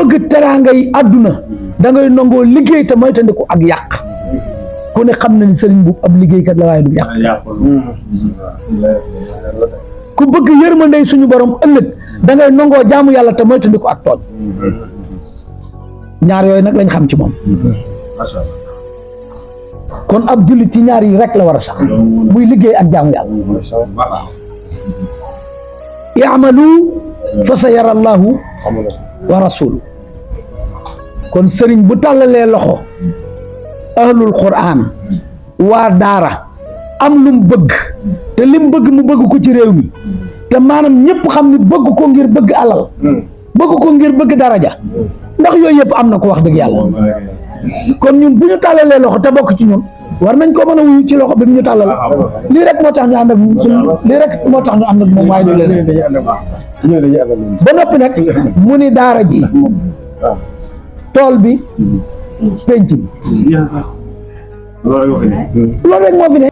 bëgg teraanga yi àdduna da ngay nangoo liggéey te moytandiku ak yàq ku ne xam na ni sëriñ bu ab liggéeykat la waaye du yàq ku bëgg yërmande suñu borom ëllëg da ngay nangoo jaamu yàlla te moytandiku ak tooñ ñaar yooyu nag lañ xam ci moom kon ab jullit ci ñaar yi rek la war a sax muy liggéey ak jaamu yàlla i'malu fa sa yara allahu wa rasuluhu kon sëriñ bu tàllalee loxo ahlul quran waa daara am lu mu bëgg te lim bëgg mu bëgg ko ci réew mi te maanaam ñëpp xam ni bëgg ko ngir bëgg alal bëgg ko ngir bëgg daraja ndax yooyu yëpp am na ko wax dëgg yàlla kon ñun bu ñu tàllalee loxo te bokk ci ñun war nañ ko mën a wuyu ci loxo bi ñu tàllal lii rek moo tax ñu ànd ak lii rek moo tax ñu ànd ak moom waaye du leen ba noppi nag mu ni daara ji tool bi penc bi loolu rek moo fi ne